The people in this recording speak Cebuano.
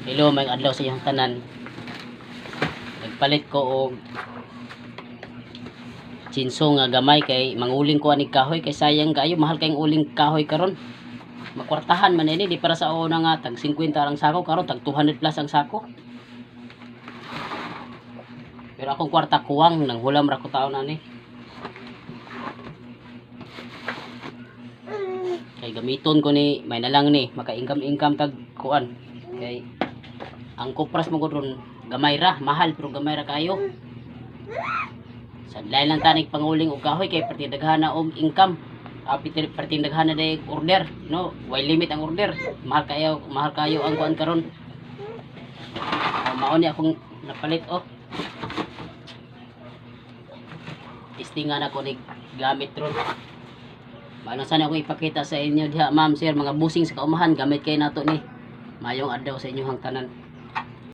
Hello, may adlaw sa inyong tanan. Nagpalit ko og chinso nga gamay kay manguling ko ani kahoy kay sayang kaayo, mahal kayong uling kahoy karon. Makwartahan man ini, di para sa una nga tag 50 ang sako, karon tag 200 plus ang sako. Pero akong kwarta kuwang, nang hulam ra ko taon ani. Kay gamiton ko ni, may nalang ni maka-income income tag kuan. Kay ang kopras mo ko ron gamay ra, mahal pero gamay ra kayo. Sadlay lang tanig panguling og kahoy kay perti daghan na og income. Perti daghan na day order, no? Way limit ang order. Mahal kayo ang kuan karon. Mao ni akong napalit oh. Testingan ako ni gamit ron. Maano sana ako ipakita sa inyo diha, ma'am, sir, mga busing sa kaumahan, gamit kay nato ni. Mayong adlaw sa inyong tanan.